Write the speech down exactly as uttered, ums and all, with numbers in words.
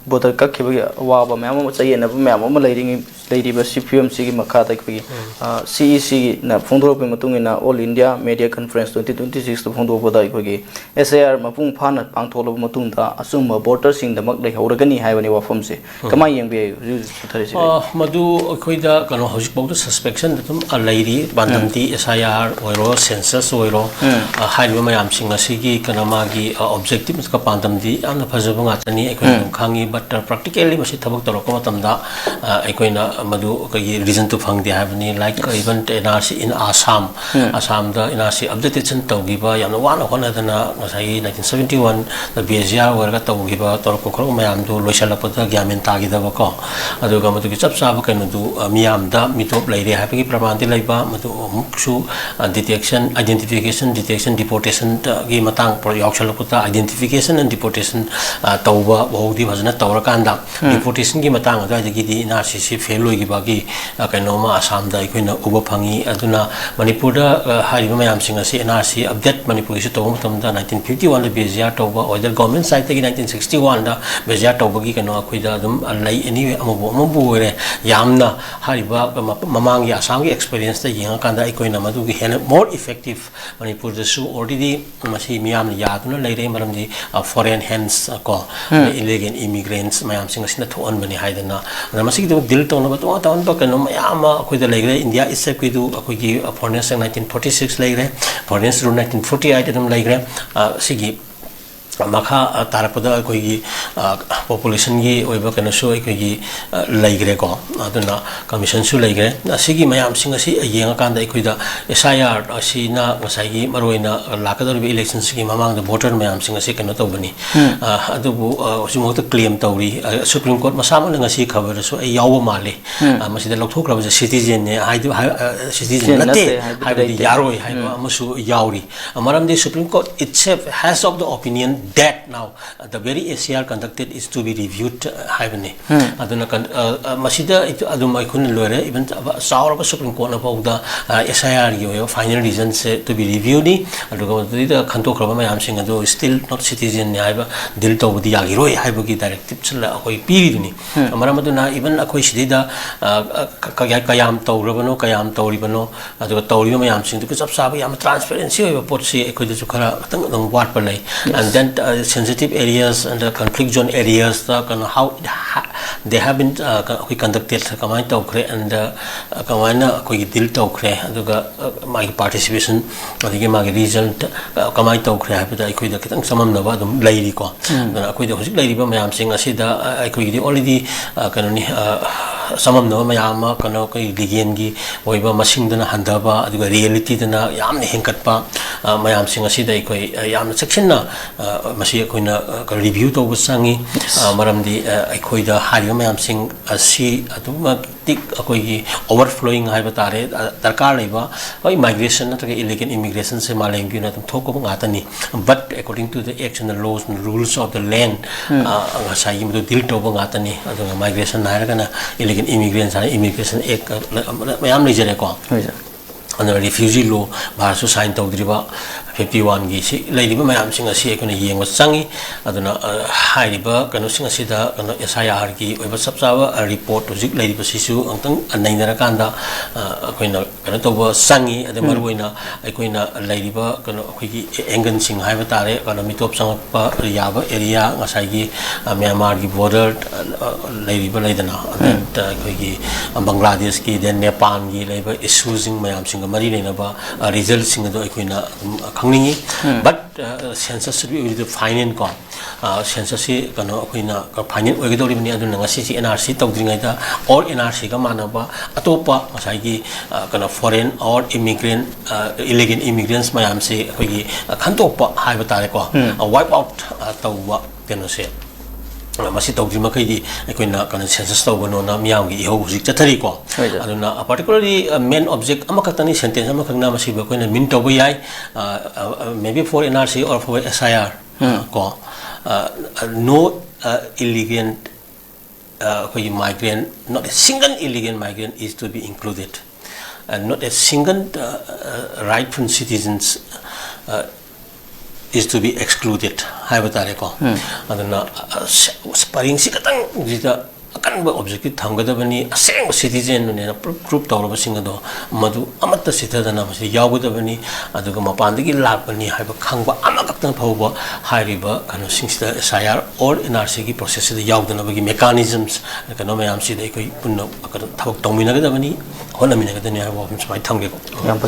Border ꯀꯛꯈꯤꯕꯒꯤ ꯑꯋꯥꯕ ꯃꯌꯥꯝ ꯑꯃ, ꯆꯌꯦꯠꯅꯕ ꯃꯌꯥꯝ ꯑꯃ ꯂꯩꯔꯤꯉꯩ, ꯂꯩꯔꯤꯕ ꯁꯤ ꯐꯤꯕꯝꯁꯤꯒꯤ ꯃꯈꯥꯗ ꯑꯩꯈꯣꯏꯒꯤ, ꯎꯝ꯫ ꯑ, ꯁꯤ ꯏ ꯁꯤꯅ ꯐꯣꯡꯗꯣꯔꯛꯄꯒꯤ ꯃꯇꯨꯡ ꯏꯟꯅ All India Media Conference twenty twenty six ꯇ ꯐꯣꯡꯗꯣꯛꯄꯗ ꯑꯩꯈꯣꯏꯒꯤ ꯑꯦꯁ ꯑꯥꯏ ꯑꯥꯔ ꯃꯄꯨꯡ ꯐꯥꯅ ꯄꯥꯡꯊꯣꯛꯂꯕ ꯃꯇꯨꯡꯗ ꯑꯆꯨꯝꯕ ꯚꯣꯇꯔꯁꯤꯡꯗꯃꯛ ꯂꯩꯍꯧꯔꯒꯅꯤ ꯍꯥꯏꯕꯅꯤ ꯋꯥꯐꯝꯁꯦ꯫ ꯎꯝ꯫ ꯀꯃꯥꯏꯅ ꯌꯦꯡꯕ ꯌꯥꯏ ꯍꯧꯖꯤꯛ ꯍꯧꯖꯤꯛ ꯆꯠꯊꯔꯤꯁꯤꯗꯤ? ꯑ, ꯃꯗꯨ ꯑꯩꯈꯣꯏꯗ ꯀꯩꯅꯣ ꯍꯧꯖꯤꯛꯐꯥꯎꯗ ꯁꯁꯄꯦꯛꯁꯟꯗ ꯑꯗꯨꯝ, ꯑ, ꯂꯩꯔꯤ꯫ ꯄꯥꯟꯗꯝꯗꯤ ꯎꯝ꯫ ꯑꯦꯁ ꯑꯥꯏ ꯑꯥꯔ ꯑꯣꯏꯔꯣ, ꯁꯦꯟꯁꯁ ꯑꯣꯏꯔꯣ, ꯎꯝ꯫ ꯑ, ꯍꯥꯏꯔꯤꯕ ꯃꯌꯥꯝꯁꯤꯡ ꯑꯁꯤꯒꯤ ꯀꯩꯅꯣ ꯃꯥꯒꯤ, ꯑ, ꯑꯣꯕꯖꯦꯛꯇꯤꯞ ꯅꯠꯇ꯭ꯔꯒ ꯄꯥꯟꯗꯝꯗꯤ ꯌꯥꯝꯅ ꯐꯖꯕ ꯉꯥꯛꯇꯅꯤ꯫ ꯑꯩꯈꯣꯏꯅ ꯎꯝ꯫ ꯑꯗꯨꯝ ꯈꯪꯉꯤ, ꯕꯠ, ꯑ, ꯄ꯭ꯔꯦꯛꯇꯤꯀꯦꯜꯂꯤ ꯃꯁꯤ ꯊꯕꯛ ꯇꯧꯔꯛꯄ ꯃꯇꯝꯗ, ꯑ, ꯑꯩꯈꯣꯏꯅ ꯃꯗꯨ ꯑꯩꯈꯣꯏꯒꯤ ꯔꯤꯖꯟꯗꯨ ꯐꯪꯗꯦ ꯍꯥꯏꯕꯅꯤ꯫ Like, even N R C in Assam, um. ꯑꯁꯥꯝꯗ ꯑꯦꯟ ꯑꯥꯔ ꯁꯤ ꯑꯞꯗꯦꯇꯦꯁꯟ ꯇꯧꯈꯤꯕ ꯌꯥꯝꯅ ꯋꯥꯅ ꯍꯣꯠꯅꯗꯅ ꯉꯁꯥꯏꯒꯤ nineteen seventy one ꯗ ꯕꯤ ꯑꯦꯁ ꯖꯤ ꯑꯥꯔ ꯑꯣꯏꯔꯒ ꯇꯧꯈꯤꯕ, ꯇꯧꯔꯛꯄ ꯈꯣꯠꯂꯛꯄ ꯃꯌꯥꯝꯗꯨ ꯂꯣꯏꯁꯤꯜꯂꯛꯄꯗ ꯒ꯭ꯌꯥꯟ ꯃꯦꯟ ꯇꯥꯈꯤꯗꯕꯀꯣ꯫ ꯑꯗꯨꯒ ꯃꯗꯨꯒꯤ ꯆꯞ ꯆꯥꯕ ꯀꯩꯅꯣꯗꯨ, ꯑ, ꯃꯤꯌꯥꯝꯗ ꯃꯤꯇꯣꯞ ꯂꯩꯔꯦ ꯍꯥꯏꯕꯒꯤ ꯄ꯭ꯔꯃꯥꯟꯗꯤ ꯂꯩꯕ, ꯃꯗꯨ ꯑꯃꯨꯛꯁꯨ, ꯑ, ꯗꯤꯇꯦꯛꯁꯟ, identification, detection, deportation ꯒꯤ ꯃꯇꯥꯡ ꯌꯥꯎꯁꯜꯂꯛꯄꯗ identification and deportation, ꯑ, ꯇꯧꯕ ꯐꯥꯎꯗꯤ ꯐꯖꯅ ꯇꯧꯔꯀꯥꯟꯗ, ꯎꯝ꯫ ꯗꯤꯄꯣꯔꯇꯦꯁꯟꯒꯤ ꯃꯇꯥꯡ ꯑꯗꯨꯋꯥꯏꯗꯒꯤꯗꯤ ꯑꯦꯟ ꯑꯥꯔ ꯁꯤꯁꯤ ꯐꯦꯜ ꯑꯣꯏꯈꯤꯕꯒꯤ, ꯑ, ꯀꯩꯅꯣꯝꯃ ꯑꯁꯥꯝꯗ ꯑꯩꯈꯣꯏꯅ ꯎꯕ ꯐꯪꯉꯤ꯫ ꯑꯗꯨꯅ ꯃꯅꯤꯄꯨꯔꯗ, ꯑ, ꯍꯥꯏꯔꯤꯕ ꯃꯌꯥꯝꯁꯤꯡ ꯑꯁꯤ ꯑꯦꯟ ꯑꯥꯔ ꯁꯤ ꯑꯞꯗꯦꯠ ꯃꯅꯤꯄꯨꯔꯒꯤꯁꯨ ꯇꯧꯕ ꯃꯇꯝꯗ nineteen fifty one ꯗ ꯕꯤ ꯑꯦꯁ ꯖꯤ ꯑꯥꯔ ꯇꯧꯕ, ꯑꯣꯏꯗ ꯒꯣꯔꯃꯦꯟ ꯁꯥꯏꯠꯇꯒꯤ nineteen sixty one ꯗ ꯕꯤ ꯑꯦꯁ ꯖꯤ ꯑꯥꯔ ꯇꯧꯕꯒꯤ ꯀꯩꯅꯣ ꯑꯩꯈꯣꯏꯗ ꯑꯗꯨꯝ, ꯑ, ꯂꯩ꯫ ꯑꯦꯅꯤ ꯑꯃꯕꯨ ꯑꯃꯕꯨ ꯑꯣꯏꯔꯦ, ꯌꯥꯝꯅ ꯍꯥꯏꯔꯤꯕ ꯃ-, ꯃꯃꯥꯡꯒꯤ ꯑꯁꯥꯝꯒꯤ ꯑꯦꯛꯁꯄꯤꯔꯤꯌꯦꯟꯁꯇ ꯌꯦꯡꯉꯀꯥꯟꯗ ꯑꯩꯈꯣꯏꯅ ꯃꯗꯨꯒꯤ ꯍꯦꯟꯅ ꯃꯣꯔ ꯏꯐꯦꯛꯇꯤꯞ ꯃꯅꯤꯄꯨꯔꯗꯁꯨ already ꯃꯁꯤ ꯃꯤꯌꯥꯝꯅ ꯌꯥꯗꯨꯅ ꯂꯩꯔꯦ꯫ ꯃꯔꯝꯗꯤ, ꯑ, ꯐꯣꯔꯦꯟ ꯍꯦꯟꯁ, ꯑ, ꯀꯣ, ꯎꯝ꯫ ꯑꯗꯩ ꯏꯂꯤꯒꯦꯜ ꯏꯃꯤꯒ꯭ꯔꯦꯟꯁ ꯃꯌꯥꯝꯁꯤꯡ ꯑꯁꯤꯅ ꯊꯣꯛꯍꯟꯕꯅꯤ ꯍꯥꯏꯗꯅ, ꯑꯗꯨꯅ ꯃꯁꯤꯒꯤꯗꯃꯛ ꯗꯤꯜ ꯇꯧꯅꯕ ꯇꯣꯉꯥꯟ ꯇꯣꯉꯥꯟꯕ ꯀꯩꯅꯣ ꯃꯌꯥꯝ ꯑꯃ ꯑꯩꯈꯣꯏꯗ ꯂꯩꯈ꯭ꯔꯦ꯫ ꯏꯟꯗꯤꯌꯥ ꯏꯠꯁꯦꯜꯐꯀꯤꯗꯨ ꯑꯩꯈꯣꯏꯒꯤ, ꯑ, ꯐꯣꯔꯦꯟꯁ ꯑꯦꯛ nineteen forty six ꯂꯩꯈ꯭ꯔꯦ, ꯐꯣꯔꯦꯟꯁ ꯔꯨꯜ nineteen forty eight ꯑꯗꯨꯝ ꯂꯩꯈ꯭ꯔꯦ꯫ ꯑ, ꯁꯤꯒꯤ ꯃꯈꯥ, ꯑ, ꯇꯥꯔꯛꯄꯗ ꯑꯩꯈꯣꯏꯒꯤ, ꯑ, ꯄꯣꯄꯨꯂꯦꯁꯟꯒꯤ ꯑꯣꯏꯕ ꯀꯩꯅꯣꯁꯨ ꯑꯩꯈꯣꯏꯒꯤ, ꯑ, ꯂꯩꯈ꯭ꯔꯦꯀꯣ꯫ ꯑꯗꯨꯅ ꯀꯃꯤꯁꯟꯁꯨ ꯂꯩꯈ꯭ꯔꯦ꯫ ꯑꯁꯤꯒꯤ ꯃꯌꯥꯝꯁꯤꯡ ꯑꯁꯤ ꯌꯦꯡꯉꯀꯥꯟꯗ ꯑꯩꯈꯣꯏꯗ ꯑꯦꯁ ꯑꯥꯏ ꯑꯥꯔ ꯑꯁꯤꯅ ꯉꯁꯥꯏꯒꯤ ꯃꯔꯨꯑꯣꯏꯅ ꯂꯥꯛꯀꯗꯧꯔꯤꯕ ꯏꯂꯦꯛꯁꯟꯁꯤꯒꯤ ꯃꯃꯥꯡꯗ ꯚꯣꯇꯔ ꯃꯌꯥꯝꯁꯤꯡ ꯑꯁꯤ ꯀꯩꯅꯣ ꯇꯧꯕꯅꯤ꯫ ꯎꯝ꯫ ꯑ, ꯑꯗꯨꯕꯨ, ꯑ, ꯍꯧꯖꯤꯛꯃꯛꯇ ꯀ꯭ꯂꯦꯝ ꯇꯧꯔꯤ꯫ ꯑ, ꯁꯨꯄ꯭ꯔꯤꯝ ꯀꯣꯔꯠ ꯃꯁꯥꯃꯛꯅ ꯉꯁꯤ ꯈꯕꯔꯗꯁꯨ ꯑꯩ ꯌꯥꯎꯕ ꯃꯥꯜꯂꯤ꯫ ꯎꯝ꯫ ꯑ, ꯃꯁꯤꯗ ꯂꯧꯊꯣꯛꯈ꯭ꯔꯕꯁꯦ ꯁꯤꯇꯤꯖꯦꯟꯅꯦ ꯍꯥꯏꯗꯨ-, ꯍꯥꯏ-, ꯑ, ꯁꯤꯇꯤꯖꯦꯟ ꯁꯤꯇꯤꯖꯦꯟ ꯅꯠꯇꯦ ꯅꯠꯇꯦ ꯍꯥꯏꯕꯗꯤ ꯍꯥꯏꯕꯗꯤ ꯂꯩꯇꯦ꯫ ꯌꯥꯔꯣꯏ ꯍꯥꯏꯕ ꯎꯝ꯫ ꯑꯃꯁꯨ ꯌꯥꯎꯔꯤ꯫ ꯃꯔꯝꯗꯤ Supreme Court itself has of the opinion that now the very S I R conducted is to be reviewed ꯍꯥꯏꯕꯅꯤ꯫ ꯑꯗꯨꯅ ꯃꯁꯤꯗ ꯑꯗꯨꯝ ꯑꯩꯈꯣꯏꯅ ꯂꯣꯏꯔꯦ꯫ Even ꯆꯥꯎꯔꯕ Supreme Courtꯅ ꯐꯥꯎꯗ S I Rꯒꯤ ꯑꯣꯏꯕ final reasonꯁꯦ to be reviewꯅꯤ꯫ ꯑꯗꯨꯒ ꯃꯗꯨꯗꯩꯗ ꯈꯟꯗꯣꯛꯈ꯭ꯔꯕ ꯃꯌꯥꯝꯁꯤꯡ ꯑꯗꯨ still not citizenꯅꯤ ꯍꯥꯏꯕ deal ꯇꯧꯕꯗꯤ ꯌꯥꯈꯤꯔꯣꯏ ꯍꯥꯏꯕꯒꯤ directiveꯁꯦ ꯑꯩꯈꯣꯏ ꯄꯤꯔꯤꯗꯨꯅꯤ꯫ ꯃꯔꯝ ꯑꯗꯨꯅ even ꯑꯩꯈꯣꯏ ꯁꯤꯗꯩꯗ ꯀꯌꯥꯝ ꯇꯧꯔꯕꯅꯣ, ꯀꯌꯥꯝ ꯇꯧꯔꯤꯕꯅꯣ, ꯑꯗꯨꯒ ꯇꯧꯔꯤꯕ ꯃꯌꯥꯝꯁꯤꯡꯗꯨꯒ ꯆꯞ ꯆꯥꯕ ꯌꯥꯝꯅ transparency ꯑꯣꯏꯕ ꯄꯣꯠꯁꯤ ꯑꯩꯈꯣꯏꯗꯁꯨ ꯈꯔ ꯈꯤꯇꯪ ꯑꯗꯨꯝ ꯋꯥꯠꯄ ꯂꯩ꯫ And then sensitive areas and conflict zone areasꯇ ꯀꯩꯅꯣ how they have been ꯑꯩꯈꯣꯏ conducted ꯀꯃꯥꯏꯅ ꯇꯧꯈ꯭ꯔꯦ and ꯀꯃꯥꯏꯅ ꯑꯩꯈꯣꯏꯒꯤ deal ꯇꯧꯈ꯭ꯔꯦ, ꯑꯗꯨꯒ ꯃꯥꯒꯤ participation ꯑꯗꯒꯤ ꯃꯥꯒꯤ result ꯀꯃꯥꯏꯅ ꯇꯧꯈ꯭ꯔꯦ ꯍꯥꯏꯕꯗ ꯑꯩꯈꯣꯏꯗ ꯈꯤꯇꯪ ꯆꯃꯝꯅꯕ ꯑꯗꯨꯝ ꯂꯩꯔꯤꯀꯣ꯫ ꯑꯗꯨꯅ ꯑꯩꯈꯣꯏꯗ ꯍꯧꯖꯤꯛ ꯂꯩꯔꯤꯕ ꯃꯌꯥꯝꯁꯤꯡ ꯑꯁꯤꯗ ꯑꯩꯈꯣꯏꯒꯤꯗꯤ already ꯀꯩꯅꯣꯅꯤ, ꯆꯃꯝꯅꯕ ꯃꯌꯥꯝ ꯑꯃ ꯀꯩꯅꯣ ꯑꯩꯈꯣꯏ legalꯒꯤ ꯑꯣꯏꯕ ꯃꯁꯤꯡꯗꯅ ꯍꯟꯊꯕ, ꯑꯗꯨꯒ realityꯗꯅ ꯌꯥꯝꯅ ꯍꯦꯟꯒꯠꯄ ꯃꯌꯥꯝꯁꯤꯡ ꯑꯁꯤꯗ ꯑꯩꯈꯣꯏ ꯌꯥꯝꯅ ꯆꯦꯛꯁꯤꯟꯅ ꯃꯁꯤ ꯑꯩꯈꯣꯏꯅ review ꯇꯧꯕ ꯆꯪꯉꯤ꯫ ꯃꯔꯝꯗꯤ ꯑꯩꯈꯣꯏꯗ ꯍꯥꯏꯔꯤꯕ ꯃꯌꯥꯝꯁꯤꯡ ꯑꯁꯤ ꯑꯗꯨꯛꯀꯤ ꯃꯇꯤꯛ ꯑꯩꯈꯣꯏꯒꯤ overflowing ꯍꯥꯏꯕ ꯇꯥꯔꯦ, ꯗꯔꯀꯥꯔ ꯂꯩꯕ, ꯍꯣꯏ, migration ꯅꯠꯇ꯭ꯔꯒ illegal immigrationꯁꯦ ꯃꯥꯂꯦꯝꯒꯤ ꯑꯣꯏꯅ ꯑꯗꯨꯝ ꯊꯣꯛꯄ ꯉꯥꯛꯇꯅꯤ꯫ But according to the acts and the laws and rules of the land, ꯉꯁꯥꯏꯒꯤ ꯃꯗꯨ deal ꯇꯧꯕ ꯉꯥꯛꯇꯅꯤ꯫ ꯑꯗꯨꯒ migration ꯍꯥꯏꯔꯒꯅ illegal immigrants ꯍꯥꯏꯅ Immigration Act ꯃꯌꯥꯝ ꯂꯩꯖꯔꯦꯀꯣ꯫ ꯑꯗꯨꯅ refugee law ꯚꯥꯔꯠꯁꯨ sign ꯇꯧꯗ꯭ꯔꯤꯕ fifty oneꯒꯤ ꯁꯤ ꯂꯩꯔꯤꯕ ꯃꯌꯥꯝꯁꯤꯡ ꯑꯁꯤ ꯑꯩꯈꯣꯏꯅ ꯌꯦꯡꯕ ꯆꯪꯉꯤ꯫ ꯑꯗꯨꯅ ꯍꯥꯏꯔꯤꯕ ꯀꯩꯅꯣꯁꯤꯡ ꯑꯁꯤꯗ ꯀꯩꯅꯣ S I Rꯒꯤ ꯑꯣꯏꯕ ꯆꯞ ꯆꯥꯕ report ꯍꯧꯖꯤꯛ ꯂꯩꯔꯤꯕꯁꯤꯁꯨ ꯑꯃꯨꯛꯇꯪ ꯅꯩꯅꯔꯀꯥꯟꯗ ꯑꯩꯈꯣꯏꯅ ꯀꯩꯅꯣ ꯇꯧꯕ ꯆꯪꯉꯤ꯫ ꯑꯗꯩ ꯃꯔꯨꯑꯣꯏꯅ ꯑꯩꯈꯣꯏꯅ ꯂꯩꯔꯤꯕ ꯀꯩꯅꯣ ꯑꯩꯈꯣꯏꯒꯤ angleꯁꯤꯡ ꯍꯥꯏꯕ ꯇꯥꯔꯦ, ꯀꯩꯅꯣ ꯃꯤꯇꯣꯞ ꯆꯪꯉꯛꯄ ꯌꯥꯕ area, ꯉꯁꯥꯏꯒꯤ ꯃ꯭ꯌꯥꯟꯃꯥꯔꯒꯤ border ꯂꯩꯔꯤꯕ ꯂꯩꯗꯅ, ꯑꯗꯩ ꯑꯩꯈꯣꯏꯒꯤ ꯕꯪꯒ꯭ꯂꯥꯗꯦꯁꯀꯤ, then ꯅꯦꯄꯥꯜꯒꯤ ꯂꯩꯕ issueꯁꯤꯡ ꯃꯌꯥꯝꯁꯤꯡꯒ ꯃꯔꯤ ꯂꯩꯅꯕ resultꯁꯤꯡ ꯑꯗꯨ ꯑꯩꯈꯣꯏꯅ ꯑꯗꯨꯝ ꯈꯪꯅꯤꯡꯉꯤ꯫ But census should be the final ꯀꯣ, censusꯁꯤ ꯀꯩꯅꯣ ꯑꯩꯈꯣꯏꯅ final ꯑꯣꯏꯒꯗꯧꯔꯤꯕꯅꯤ꯫ ꯑꯗꯨꯅ ꯉꯁꯤꯁꯤ N R C ꯇꯧꯗ꯭ꯔꯤꯉꯩꯗ or N R Cꯒ ꯃꯥꯟꯅꯕ ꯑꯇꯣꯞꯄ ꯉꯁꯥꯏꯒꯤ ꯀꯩꯅꯣ foreign or immigrant, illegal immigrants ꯃꯌꯥꯝꯁꯤ ꯑꯩꯈꯣꯏꯒꯤ ꯈꯟꯗꯣꯛꯄ ꯍꯥꯏꯕ ꯇꯥꯔꯦꯀꯣ, wipe out ꯇꯧꯕ ꯀꯩꯅꯣꯁꯦ, ꯃꯁꯤ ꯇꯧꯗ꯭ꯔꯤ ꯃꯈꯩꯗꯤ ꯑꯩꯈꯣꯏꯅ ꯀꯩꯅꯣ census ꯇꯧꯒꯅꯣꯅ ꯃꯤꯌꯥꯝꯒꯤ ꯏꯍꯧ ꯍꯧꯖꯤꯛ ꯆꯠꯊꯔꯤꯀꯣ꯫ ꯑꯗꯨꯅ particularly main object ꯑꯃꯈꯛꯇꯅꯤ, sentence ꯑꯃꯈꯛꯅ ꯃꯁꯤꯕꯨ ꯑꯩꯈꯣꯏꯅ mean ꯇꯧꯕ ꯌꯥꯏ, maybe for N R C or for S I R꯫ ꯎꯝ꯫ ꯀꯣ, ꯑ, no, ꯑ, illegal, ꯑ, ꯑꯩꯈꯣꯏꯒꯤ migrant, not a single illegal migrant is to be included, and not a single, uh, uh, rightful citizens, uh, is to be excluded ꯍꯥꯏꯕ ꯇꯥꯔꯦꯀꯣ꯫ ꯎꯝ꯫ ꯑꯗꯨꯅ, ꯑ, ꯁ-, ꯄꯔꯦꯡꯁꯤ ꯈꯇꯪꯁꯤꯗ ꯑꯀꯟꯕ objective ꯊꯝꯒꯗꯕꯅꯤ꯫ ꯑꯁꯦꯡꯕ citizenꯅꯦꯅ proof, proof ꯇꯧꯔꯕꯁꯤꯡ ꯑꯗꯣ ꯃꯗꯨ ꯑꯃꯠꯇ ꯆꯤꯠꯊꯗꯅ ꯃꯁꯤ ꯌꯥꯎꯒꯗꯕꯅꯤ꯫ ꯑꯗꯨꯒ ꯃꯄꯥꯟꯗꯒꯤ ꯂꯥꯛꯄꯅꯤ ꯍꯥꯏꯕ ꯈꯪꯕ ꯑꯃꯈꯛꯇꯪ ꯐꯥꯎꯕ ꯍꯥꯏꯔꯤꯕ ꯀꯩꯅꯣꯁꯤꯡꯁꯤꯗ, S I R or N R Cꯒꯤ processꯁꯤꯗ ꯌꯥꯎꯗꯅꯕꯒꯤ mechanisms, ꯀꯩꯅꯣ ꯃꯌꯥꯝꯁꯤꯗ ꯑꯩꯈꯣꯏ ꯄꯨꯟꯅ ꯀꯩꯅꯣ ꯊꯕꯛ ꯇꯧꯃꯤꯟꯅꯒꯗꯕꯅꯤ, ꯍꯣꯠꯅꯃꯤꯟꯅꯒꯗꯕꯅꯤ ꯍꯥꯏꯕ ꯋꯥꯐꯝ ꯁꯨꯃꯥꯏꯅ ꯊꯝꯒꯦꯀꯣ꯫ ꯌꯥꯝ ꯐꯖꯩ꯫